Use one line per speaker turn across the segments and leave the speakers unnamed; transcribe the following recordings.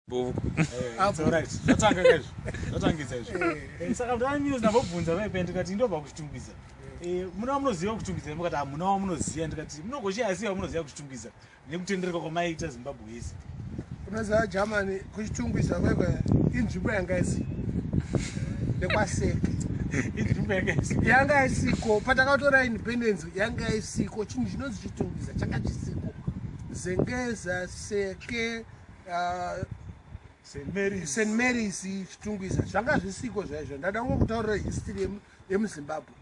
Zvatanga kaizvo, zvatangidza izvo. Saka mndaamiro ndambobvunza vaipe, ndikati ndobva kuChitungwiza. Muna wamunoziva kuChitungwiza? Mukati hamuna wamunoziva. Ndikati munogoshiya asi wamunoziva kuChitungwiza nekutendereka kwamaiita Zimbabwe yese.
Unoziva Germany, kuChitungwiza kwekwe inzvimbo yanga isiko nekwaSeke.
Inzvimbo yanga isiko?
Yanga isiko. Patakatora independence yanga isiko. Chinhu chinonzi Chitungwiza changa chisiko. Zengeza, Seke,
St Marys.
St Marys, Chitungwiza zvanga zvisiko zvaizvo. Ndada ngokutaurira history yemuZimbabwe.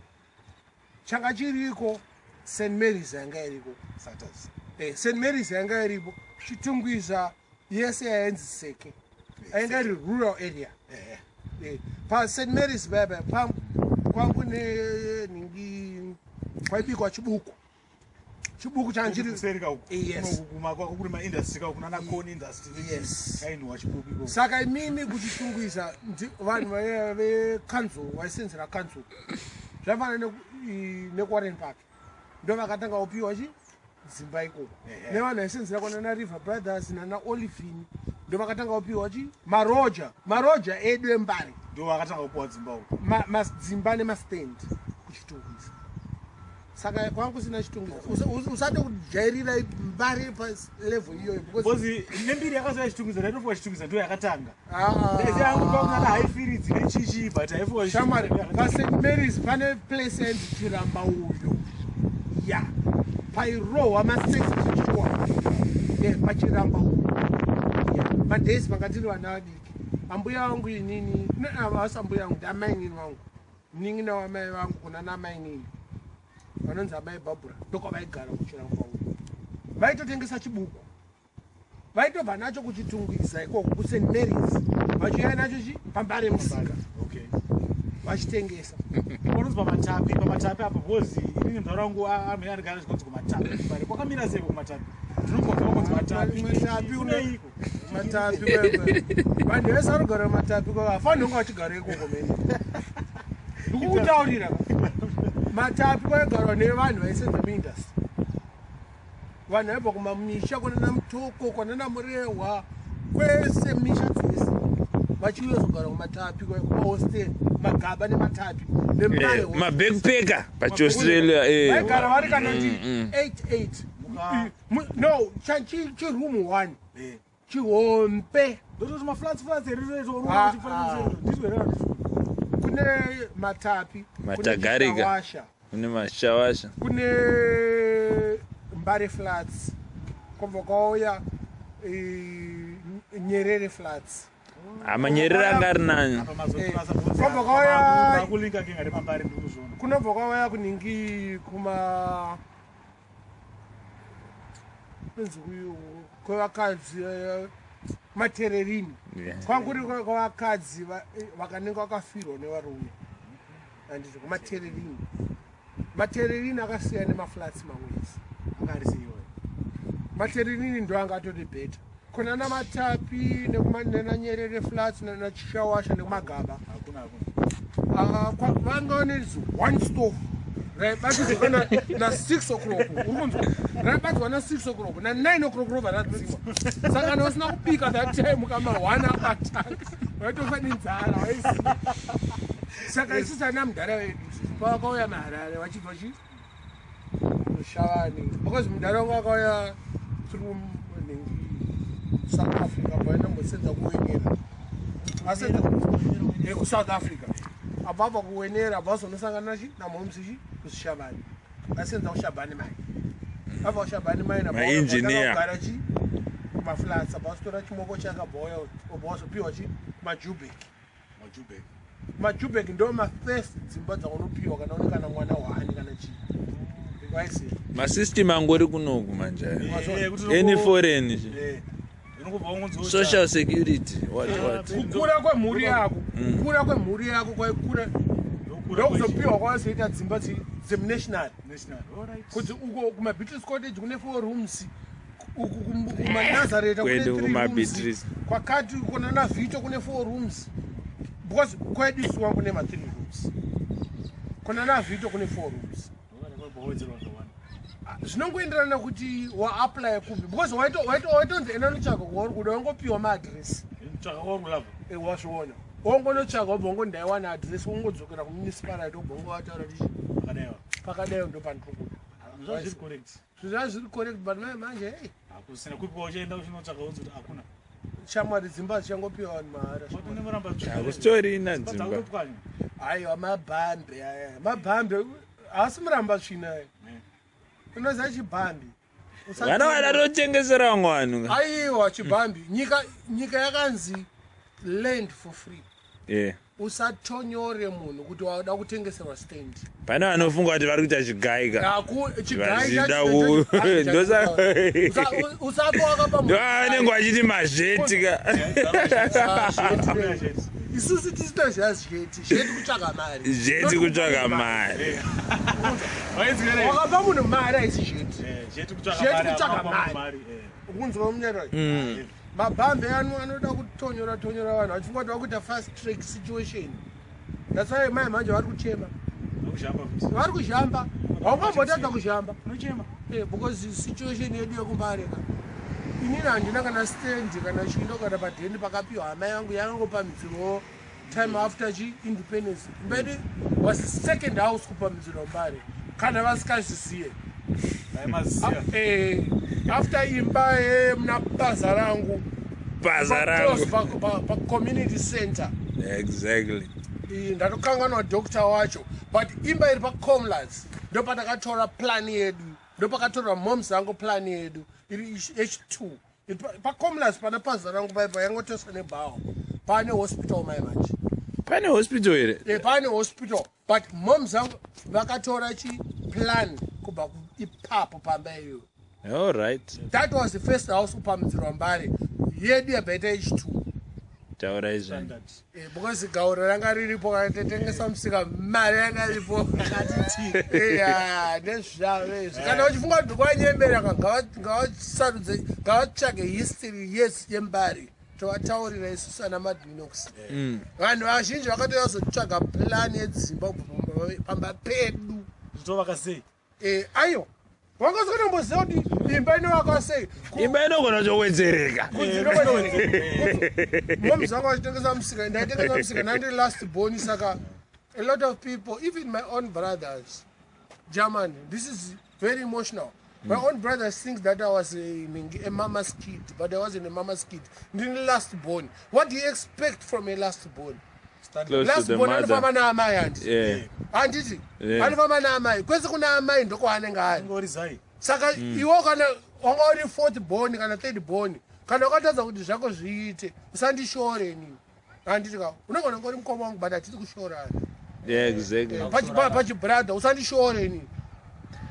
Changa chiriko St Marys yanga iriko.
Satas.
St Marys yanga iripo. Chitungwiza yese yainzi Seke, ainga iri rural area. Pa St Marys baba kwangu nenhingi kwaibikwa chibuku. Chibuku changa chiri
kuseri kauku.
Yes.
Kuri maindustry kauku nana Con Industry.
Yes.
Kainhuwa chibuku ikoko.
Saka imimi kuChitungwiza vanhu vaiva vekanzuro, vaisenzera kanzuro, zvafanana nekuWarren Park, ndo vakatanga kupiwa chi dzimba ikoko. Nevanhu vaisenzera kwanana River Brothers nana Olifin, ndo vakatanga kupiwa chi maroja, maroja edu eMbare.
Ndo vakatanga kupiwa dzimba uko.
Dzimba nemastand kuChitungwiza. Saka kwanga kusina Chitungwiza. Usade kujairira Mbare palevel iyoyo because
Because nembiri yakazouya Chitungwiza, ndaitofuwa Chitungwiza ndo yakatanga.
Ah, ah.
Ndaiziva yangu kwakunana Highfields nechichi, but haifuwa.
Shamwari, paSt Marys pane place yainzi Chiramba uyo ya pairohwa masex zvichiwa pachiramba uyo ya madays vanga tiri vana vadiki. Ambuya vangu inini, avasi ambuya vangu, ndiamainini vangu, munin'ina wamai vangu, kuna namainini vanonzi amai Bhabhura, ndokwavaigara kuChiramba uyo. Vaitotengesa chibuku, vaitobva nacho kuChitungwiza ikoko kuSt Marys, vachiuya nacho chi paMbare Musika vachitengesa.
Panonzi paMatapi, paMatapi apo, because inini mutaura wangu amene andigara zvikonzi kuMatapi Mbare kwakamira seiko kuMatapi? Ndinongonzwa kunzi Matapi.
Matapi.
Kuneiko?
Matapi kwekwe vanhu vese vanogara Matapi kwekwe hafaniri kunge vachigara ikoko. Mene ndikukutaurira, Matapi kwaigarwa nevanhu vaisenza muindustry, vanhu vaibva kumamisha kwanana Mutoko, kwanana Murehwa, kwese misha dzese vachiuya zogara kuMatapi, kumahostel, Magaba neMatapi neMbare.
Mabackpacker pachiAustralia.
Vaigara vari kana kuti 88. No, chiroom one chihombe.
Ndototi maflats flats here?
Ah, ah. Kune Matapi, kune
Matagarika.
Chishawasha,
Kune Mashawasha.
Kune Mbare Flats, kwobva kwauya Nyerere Flats.
Amanyerere anga ari nani.
Kwabva kwauya
Kulinka kenga remambare, ndikuzviona.
Kunobva kwauya kuningi, kuma kunzi kwevakadzi, Matererini. Kwanguri kwevakadzi vakanenge vakafirwa nevarume, handiti? KuMatererini. Matererini akasiyana nemaflats mamwe ese.
Anga ari seiwo?
Matererini ndo anga atori better kuna naMatapi nenaNyerere Flats naChishawasha nekuMagaba.
Hakuna, hakuna.
Ah, vanga nezi one stove raibatidzwa kana na6 o'clock, uri kunzwa? Raibatidzwa na6 o'clock, na9 o'clock robva radzimwa. Saka kana usina kubika that time, kama 1 akatanga, waitofa nenzara, waiziva. Saka isusu ana mudhara vedu isusu pavakauya maHarare vachibva chi Shavani, because mudhara wangu akauya through nhingi South Africa, painambosenza kuWenera, asenza kuSouth Africa, abva abva kuWenera, abva azonosangana nachi namomsi chi kuShabani, asenza kuShabani mai, abva kuShabani mai.
Ma-engineer.
Kugara chi kumaflats, abva azotora chimoko chake, abva auya, obva wazopiwa chi kumaJubek.
MaJubek.
MaJubek ndo mafirst dzimba dzaunopiwa kana une kana mwana hwani kana chii, waisiya.
Masystem angori kunoku manje aya. Any foreign social security, what what.
Kukura kwemhuri yako, kukura kwemhuri yako kwaikura, ndokuzopiwa kwazoita dzimba dzemunational. Kuti uko kumaBeatrice Cottage kune four rooms, uku kumaNazareta kune
Kwedu
three rooms,
kumaBeatrice.
kwakati kuna naVito kune four rooms, because kwedu isu wangu kune ma3 rooms, kuna naVito kune four rooms. Ah, zvinongoenderana kuti waapply kupi, because waitonzi enda notsvaka kwauri kuda, wangopiwa maadresi.
Tsvaka kwauri kulavha.
Wazviona, wongonotsvaka, wobva wongondaiwana address, wongodzokera kumunicipality, wobva wongovataura kuti
Pakadaiwa.
Pakadaiwo ndo pandiri kuda.
Zvazviri correct.
Zvazviri correct, but mai manje, hey.
Hakusina kupi kwauchaenda uchinotsvaka unzi kuti hakuna.
Shamwari, dzimba dzichangopiwa vanhu mahara.
Watone muramba.
Hakusitorina dzimba.
Dzakutopwanywa.
Aiwa, mabhambe aya, mabhambe haasi muramba tsvina aya. Unoziva chibhambi?
Vana vadatotengesera vamwe vanhu.
Aiwa, chibhambi. Nyika yakanzi land for free. Usatonyore munhu kuti wada kutengeserwa stand.
Pane vanofunga kuti vari kuita chigaika.
Chigai.
Vachida
Usafa wakapa munhu.
Ndovanenge vachiti mazveti ka.
Isusu tisitoziva zveti. Zveti kutsvaga mari.
Zveti kutsvaga mari.
Waizwere.
Wakapa munhu mari, haisi zveti.
Zveti kutsvaga
Zveti
mari.
kutsvaga
Akapa
mari.
mari.
Kunzwa munyara? Mabhambe anoda kutonyora tonyora vanhu vachifunga kuti vakuita fast track situation. That's why mai manje vari kuchema.
Vakushamba futi.
Vari kuzhamba, haungambotadza kuzhamba.
Unochema.
Because situation yedu yekumbareka, inini handina kana stand kana chindo kana padheni pakapiwa hama yangu yakangopamhidzirwawo time after chi independence. Imba yedu was second house kupamhidzirwa Mbare, kana vasikazviziye.
Vaimaziya.
After imba yemuna baza rangu.
Bhaza
Close
rangu.
Pacommunity center. Ndatokanganwa doctor wacho, but imba iri pacomlas ndopatakatora plan yedu, ndopakatorwa moms angu plan yedu iri h2. Iri pacomlas pana paza rangu paipa yangotoswa nebhawa, pane hospital mai manje.
Pane hospital here?
Pane hospital, but moms angu vakatora chi plan kubva ipapo pamba iyoyo.
All right.
That was the first house kupamhidzirwa Mbare yedu, yabva ita h2.
Taurai zvenyu.
Standard.
Because gauro ranga riripo, kana tatengesa musika, mari yanga iripo. Ya, nezvavo izvi, kana uchifunga kuti kwanyembera, ngavasarudze, ngavatsvage history yes yeMbare, tovataurira isusu ana Madminox. Vanhu vazhinji vakatouya kuzotsvaga plan yedzimba kubva pamba pedu.
Zvitovaka sei?
Aiwa, wangazotomboziva kuti imba inovakwa sei.
Imba inogona kutowedzereka.
Moms vangu vachitengesa musika, ndaitengesa musika nandiri last born, saka a lot of people, even my own brothers, German, this is very emotional, my own brothers think that I was a mama's kid, but I wasn't a mama's kid. Ndini last born. What do you expect from a last born?
Close to
Last
the
born anofamba
mother.
naamai, handiti? Handiti?
Yeah.
Anofamba naamai kwese kuna amai, ndokwaanenge ari.
Ingori zai.
Saka iwo kana wanga uri fourth born kana third born, kana wakatadza kuti zvako zviite, usandishore inini, handiti ka? Unogona kunge uri mukoma wangu, but hatisi kushorana.
Yeah, exactly.
Pachibrother, usandishore inini.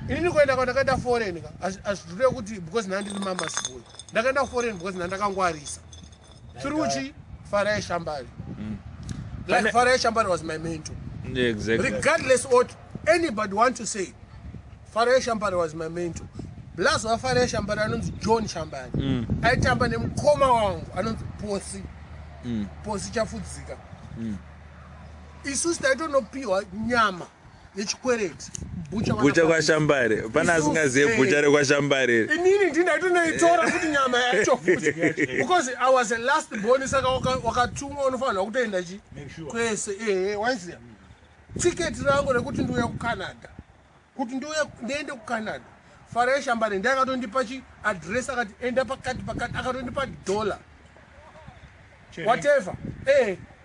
Inini kuenda kwandakaenda foreign ka, hazvireve kuti because ndandiri mama's boy. Ndakaenda foreign because ndandakangwarisa through chi Farai Shambari. Like, Farai Shambari was my mentor. Regardless what anybody want to say, Farai Shambari was my mentor. Plus waFarai Shambari anonzi John Shambari aitamba nemukoma wangu anonzi Posi. Posi Chafudzika. Isusu taitonopiwa nyama yechikwereti bucha.
Bhucha kwaShambare, pane asingazive bhucha rekwaShambare.
Inini ndindaitonoitora futi nyama yacho futi, because I was a last born, saka wakatumwa unofanirwa kutoenda chi
Make sure.
kwese. Ehe, waiziya tiketi rangu rekuti ndiuye kuCanada, kuti ndiuye ndiende kuCanada, Farai Shambare ndiye akatondipa chi address, akati enda pakati pakati, akatondipa dollar, whatever,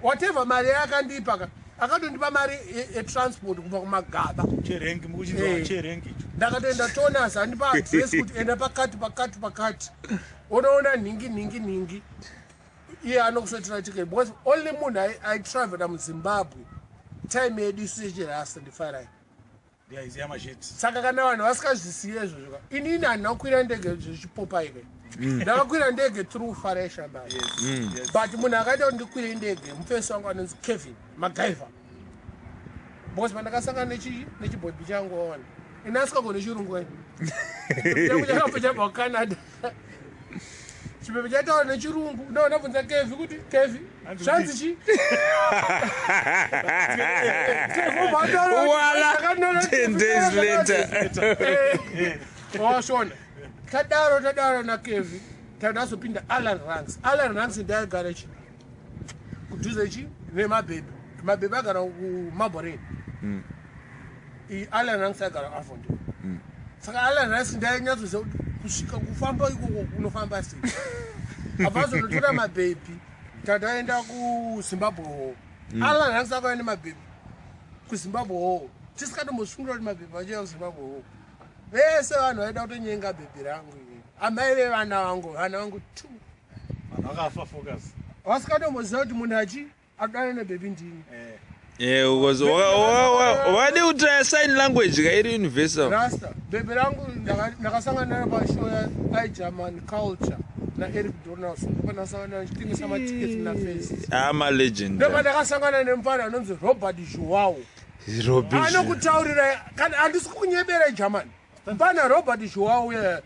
whatever mari yaakandipa ka, akatondipa mari yetransport kubva kumagaba.
Cherengi mukuchinzwa? Cherengi icho.
Ndakatoenda tonas, andipa address kuti enda pakati pakati pakati, unoona nhingi nhingi nhingi, iye anokusotera ticket, because only munhu aitravela muZimbabwe time yedu isu yechirasta ndiFarai.
Ndiyaiziya masheti.
Saka kana vanhu vasikazvisiye izvozvo ka, inini handina kukwira ndege zvechipopaike. Ndakakwira ndege through Farai Shambari, but munhu akaita kuti ndikwire ndege mufesi wangu anonzi Kevin Magaiva, because pandakasangana nechibhobhi changu, waona ini asikagone chirungu kai, changu chakabva chabva kuCanada, chipepe chataura nechirungu, ndaona bvunza Kevi kuti, "Kevi, zvanzi chi?" Kevi obva ataura kuti,
Wala,
"Ndakanora
10 days later.
Washona. Tadaro, tadaro naKevi, tadazopinda Alan Ranks. Alan Ranks ndaigara chi Kudhuze chi nemabhebhi. Mabhebhi agara kuMaboreni. Alan Ranks aigara Avondale. Saka Alan Ranks ndainyatsoziva kuti kusvika kufamba ikoko kunofamba sei. Abva azonotora mabhebhi, tataenda kuZimbabwe Hall. Alan Ranks akauya nemabhebhi kuZimbabwe Hall, tisikatombosungura kuti mabhebhi achiuya kuZimbabwe Hall. Vese vanhu vaida kutonyenga bhebhi rangu inini, amai vevana vangu, vana vangu two.
Vanhu vakafa focus.
Vasikatomboziva kuti munhu achi adana nebhebhi ndini.
Yeah, because wadi kutraya sign language ka iri universal.
Rasta, bhebhi rangu ndakasangana nayo pashow yaIgerman Culture naEric Donaldson. Ndopandakasangana nayo ndichitengesa matickets naFirst.
Ama legend.
Ndopandakasangana nemufana anonzi Robert Joao.
Robert.
Anokutaurira kana handisi kukunyebera, German pana Robert Joao uya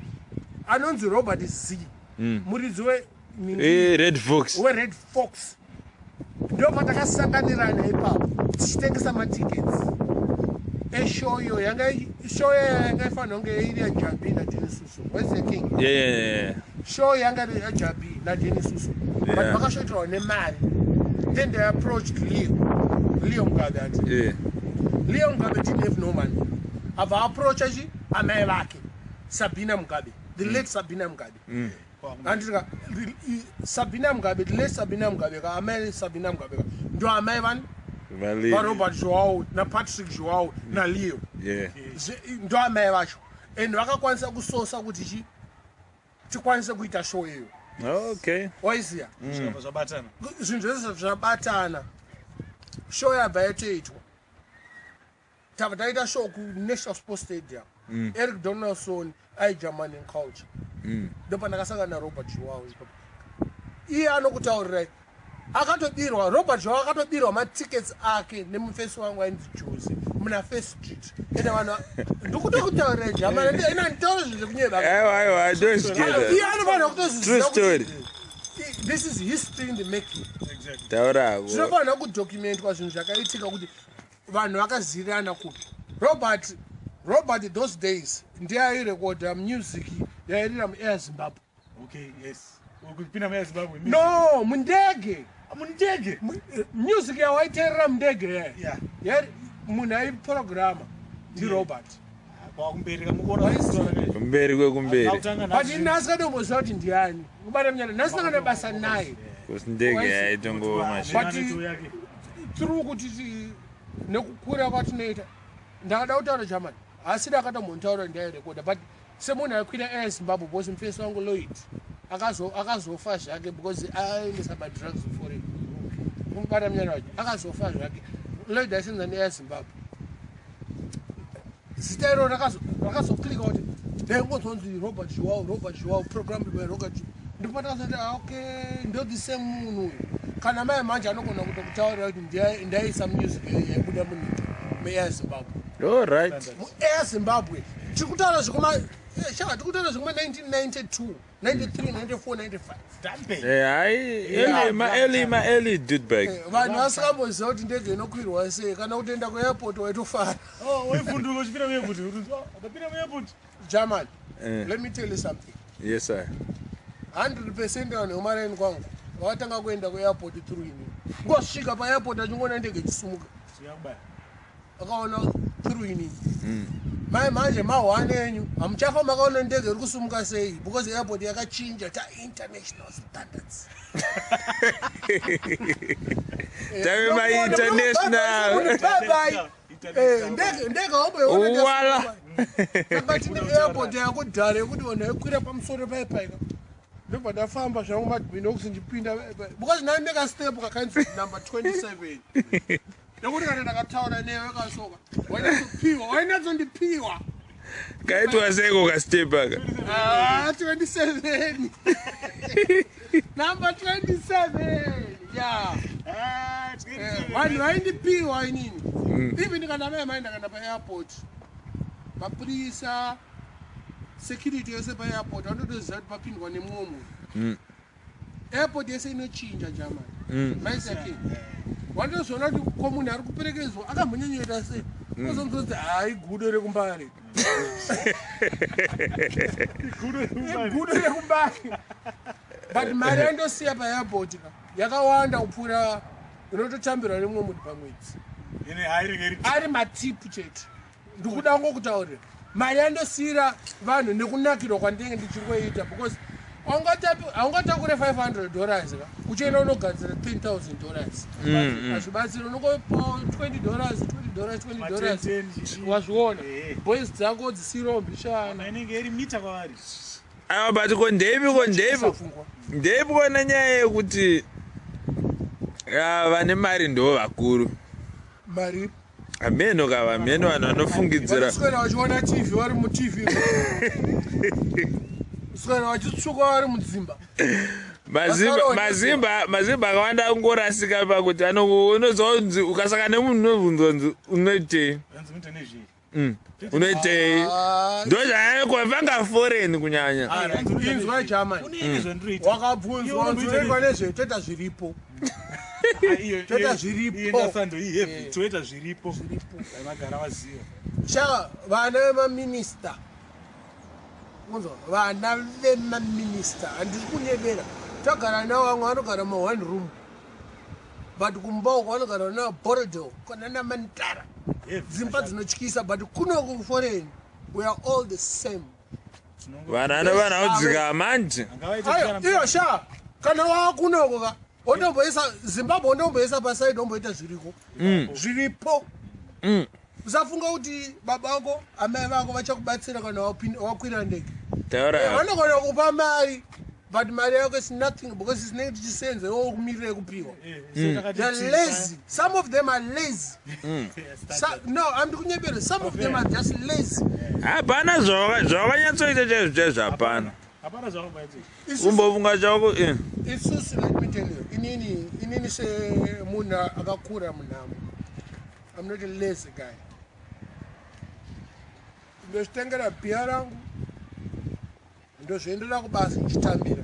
anonzi Robert Z, muridzi we
Red Fox.
weRed Fox. Ndopatakasanganirana ipapo tichitengesa matickets eshow iyo. Yanga show yanga ifanira kunge iri yaJabi naDennis Susu. Where's the king?
Yeah.
Show yanga iri yaJabi naDennis Susu, but vakashotirwa nemari. Then they approached Leo, Leo Mugabe ati Leo Mugabe didn't have no money. Abva approacha chi amai vake, Sabina Mugabe, the late Sabina Mugabe. Anditika Sabina Mugabe, the late Sabina Mugabe ka, amai Sabina Mugabe ka, ndo amai vani?
Vale.
VaRobert Joao naPatrick Joao naLeo. Ndo amai vacho, and vakakwanisa kusosa kuti chi tikwanise kuita show iyo. Waiziya?
Zvikabva zvabatana.
Zvinhu zvese zvabatana, show yabva yatoitwa. Tabva taita show kuNational Sports Stadium. Eric Donaldson, iGerman and Culture. Ndopandakasangana naRobert Joao ipapo. Iye anokutaurirai akatobirwa, Robert Joao akatobirwa matickets ake nemufesi wangu ainzi Jose muna First Street. Ende vanhu, ndikutokutaurirai German, ina nditaura zvinhu zvekunyeba.
Aiwa, aiwa, don't get
Iye anofanira kutoziziva
True story.
kuti this is history in the making.
Taurako.
Zvinofanira kudocumentwa zvinhu zvakaitika, kuti vanhu vakazivirana kupi. Robert those days ndiye airekodha music yairira muAir Zimbabwe.
Okay, yes, kupinda muAir Zimbabwe.
No, mundege.
Mundege.
Music yawaiteerera mundege munhu aiprograma ndiRobert.
Kwakumberi kamukuona.
Kumberi kwekumberi.
But ini asikatomboziva kuti ndiani kubata munyana, ndasingana basa naye.
Kusi ndege yaitongova mashini.
But through kuti nekukura kwatinoita, ndakada kutaura German, asida akatombontaura ndairekoda, but semunhu aikwira Air Zimbabwe, because mufesi wangu Lloyd akazofa zvake because aendesa madrugs foreign. Kumubata munyana wacho, akazofa zvake Lloyd aisenza neAir Zimbabwe. Zita iro rakazoklika kuti ndaingozonzi Robert Joao, Robert Joao, program by Robert. Ndipatazoti, "Ah, okay, ndo the same munhu uyu." Kana mai manje anogona kutokutaurira kuti ndaisa music yaibuda munyika muAir Zimbabwe.
All right.
MuAir Zimbabwe tiri kutaura zvekuma sha, tiri kutaura zvekuma 1992, 93, 94, 95.
Dambe.
Hayi, early, ma early dude.
Vanhu vasingamboziva kuti ndege inokwirwa sei, kana kutoenda kuairport waitofara.
Oh, waivhunduka uchipinda muairport. Oh, ndapinda muairport.
German, let me tell you something.
Yes sir.
100% vanhu vemaraini kwangu vakatanga kuenda kuairport through ini. Ngosvika paairport achingoona ndege ichisumuka.
Zviyakubaya.
Akaona through inini. Mai manje mahwane enyu hamuchafa makaona ndege iri kusumuka sei, because airport yakachinja ta international standards.
Tave ma-international.
Bye. Ndege haumboiona.
Wala.
Saka tine airport yakudhara yekuti vanhu vaikwira pamusoro paipaika. Ndobva ndafamba zvangu madhinox ndipinda, because ndai ndekastep kakainzi number 27, nekuti kana ndakataura newe kasoka wainatsopiwa, wainatsondipiwa.
Kaitwa seiko kastep aka?
Ah, 27, number 27, ya.
Ah,
Vanhu vaindipiwa inini. Even kana mai mai ndakaenda paairport, mapurisa, security yese paairport vanotoziva kuti papindwa nemumwe munhu. Airport yese inochinja, Germany maisake watozoona kuti ko munhu ari kuperekedzwa akambonyanyoita sei, ozonzonzi hai, gudo rekumbare, igudo rekumbare. But mari yandosiya paairport ka yakawanda kupfuura Inototambirwa nemumwe munhu pamwedzi.
Ine hairi iri.
Ari matipu chete. Ndikuda ngokutaurira mari yandosiyira vanhu nekunakirwa kwandinenge ndichingoita, because haungatakure $500 ka uchienda unogadzira $10,000. Hazvibatsiri. Unongopa $20, $20, $20.
Ma 10.
Wazviona?
Eh.
Boys dzako dzisirawo mbishana.
Inenge iri mita kwavari.
Aiwa, but ko ndeipi, ko ndeipi?
Usafungwa.
Ndeipi kona nyaya yekuti, ah, vane mari ndo vakuru?
Mari?
Hameno ka, vamheno vanhu vanofungidzira.
Vanoswera vachiona TV vari muTV, swera vachitsvuka vari mudzimba.
Mazimba, mazimba, mazimba akawanda angorasika pakuti unozwa kunzi ukasaka nemunhu unobvunzwa kunzi unoitei.
Hanzi munoita nezvei?
Unoitei?
Ah,
Ndo zvanyanya vanga foreign kunyanya.
Ah, hanzi unoita
inzwa, German.
Une zvandinoita.
Wakabvunzwa
Iwe
kunzi
unoita
unoitwa nezvei? Toita zviripo.
Ah,
Toita zviripo.
Iyo ndasando iheavy.
Eh.
Toita zviripo. Vagara vaziva.
Sha, vana vemaminista, unzwa, vana vemaminista, handisi kunyebera, tagara navo. Vamwe vanogara ma-one room, but kumba uko vanogara naBorrowdale kana naMandara.
Heavy.
Dzimba dzinotyisa, but kunoku foreign we are all the same.
Vanhu vanhu vanodzika manje.
Angavaita
Ayo, iyo sha, kana wakunoko ka, wondomboisa Zimbabwe, wondomboisa paside, womboita zviriko, zviripo. Usafunga kuti baba vako, amai vako vachakubatsira kana wakwira ndege.
Taura.
Vanogona kupa mari, but mari yako is nothing because isinenge tichisenza, iwo kumirira kupiwa. They are lazy. Some of them are lazy. No, I'm kunyebera, some of them are just lazy.
Hapana zvavanyatsoita chaizvo chaizvo, hapana.
Hapana zvakabaita.
Kumbofunga chako, eh.
Isusu, let me tell you, inini semunhu akakura munhamo, I'm not a lazy guy. Ndozvitengera bhiya rangu, ndozviendera kubasa ndichitambira.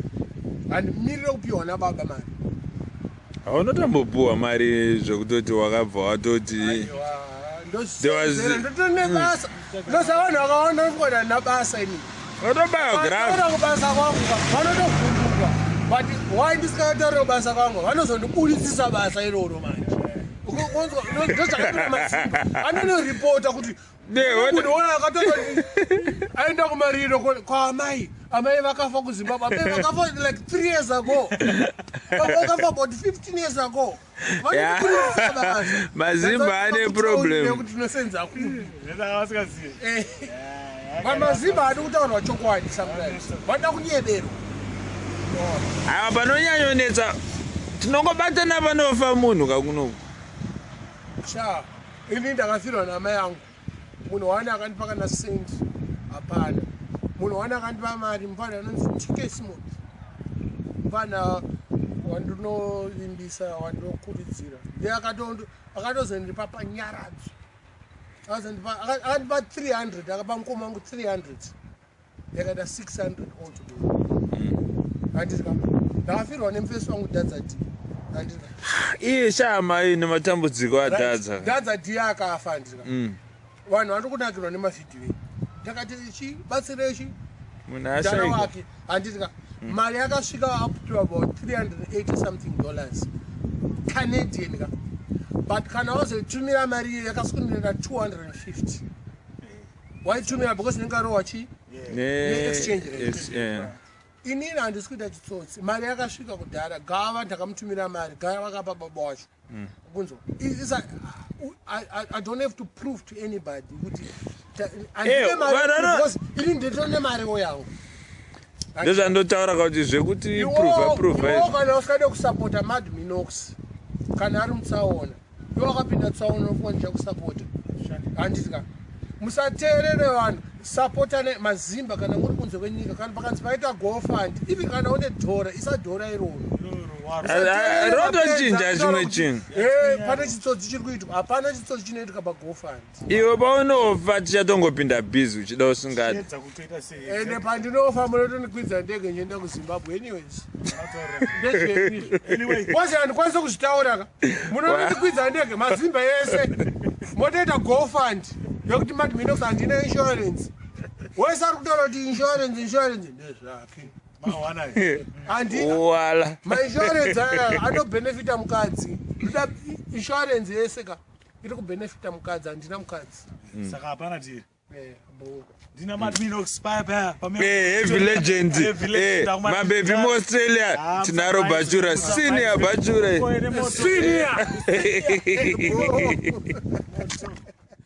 Handimirire kupiwa nababa mari.
Haunotombopuwa mari zvekutoti wakabva watoti There was-
Ndotone basa, ndosa vanhu vakawanda vanofunga handina basa inini.
watobaya.
Vanotaura kubasa kwangu ka, vanotovhunduka, but why ndisingataure kubasa kwangu? Vanozondibudisisa basa iroro manje. Ndozvakatora masimba anonoripota kuti
Ne,
munhu wona akatoti aenda kumariro kwaamai, amai vakafa kuZimbabwe, amai vakafa like 3 years ago, vakafa about 15 years ago. Vanondibudisisa basa.
Mazimba ane problem.
Kuti tinosenza kupi?
Zvesaka vasingazivi.
Vamazimba haadi kutaurwa chokwadi, sometimes vanoda kunyeberwa.
Aiwa, panonyanyonetsa tinongobatana panofa munhu kakunoku.
Sha, ini ndakafirwa namai angu. Munhu wani akandipa kana sendi hapana. Munhu wani akandipa mari mufana anonzi TK Smith, mufana wandinovimbisa, wandinokurudzira. Ndiye akatozondipa panyaradzo. Akandipa 300, akapa mukoma wangu 300, yakaita 600 altogether. Handiti ndakafirwa nemufesi wangu Dhadza D, handiti?
Iye shama ine matambudziko adhadza.
Dhadza D akafa, handiti? Vanhu vari kunakirwa nemavhidhiyo. Takati chi batsirei chi
Munhu
mudhara
ashaika.
wake, handiti ka? Mari yakasvika up to about 380 something dollars Canadian ka, but kana wazoitumira mari iyo yakaswinira 250 waitumira because inenge arohwa chi ne-exchange rate. Inini handisi kuita chitsotsi. Mari yakasvika kudhara. Gava ndakamutumira mari, gava vakapa baba wacho. Kunzwa, I don't have to prove to anybody kuti handine mari, because ini nditone mariwo yangu.
Ndozvandotaura kuti zvekuti prova prova.
Iwo kana usingade kusapota Mad Minox kana ari mutsaona, iwo wakapinda tsaona, unofunga ndichakusapota, handiti ka? Musateerere vanhu, sapotane mazimba. Kana muri kunze kwenyika, kana pakanzi paita GoFund, even kana une dhora, isa dhora iroro.
Rotochinja chimwe chinhu.
Pane chitsotsi chiri kuitwa. Hapana chitsotsi chinoitika paGoFund.
Iwe paunofa tichatongopinda bhizi uchida usingadi.
Edza kutoita sei?
Ende pandinofa munotondikwidza ndege nchienda kuZimbabwe anyways.
Unotaura. Anyway,
Kwazi handikwanisi kuzvitaura ka. Munotondikwidza ndege mazimba ese, motoita GoFund yokuti Mad Minox handina insurance. Wese ari kutaura kuti insurance, insurance ndezvake.
mawana.
Handi
Wala.
mainsurance aya anobhenefita mukadzi. Ndoda insurance yese ka iri kubenefita mukadzi, handina mukadzi.
Saka hapana tiri.
Eh, bo.
Ndina madminox paya paya.
Heavy legend.
Heavy legend,
Mabebi muAustralia
Ah,
tinaro